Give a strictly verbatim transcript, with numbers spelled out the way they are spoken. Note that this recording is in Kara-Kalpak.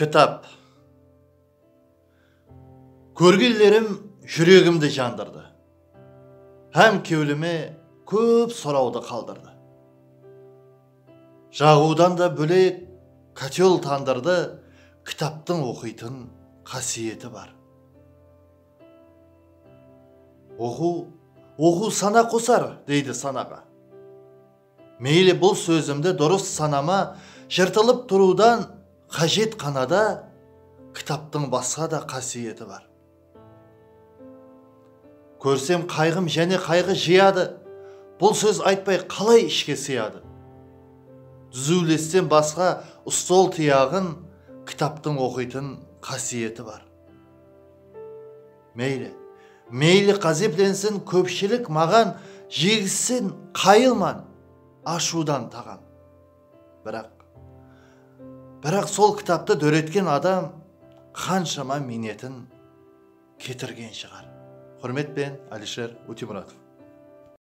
Kitap. Kórgenlerim júregimdi jandırdı hám kewlime kóp sorawdı qaldırdı. Jaǵıwdan da bólek kotyol tandırdı, kitaptıń oqıytın qásiyeti bar. Oqıw, oqıw sana qosar, deydi sanaǵa. Meyli, bul sózimdi durıs sanama, jırtılıp turıwdan qájet qanada, kitaptıń basqa da qásiyeti bar. Kórsem, qayǵım jáne qayǵı jıyadı. Bul sóz aytpay qalay ishke sıyadı? Dúziwlessem basqa stol tıyaǵın, kitaptıń oqıytın qásiyeti bar. Meyli, meyli, ǵázeplensin kópshilik maǵan, jegissin qayılman ashıwdan taǵan. Biraq, biraq sol kitaptı dóretken adam qanshama miynetin ketirgen shıǵar. Húrmet penen, Alisher Ótemuratov.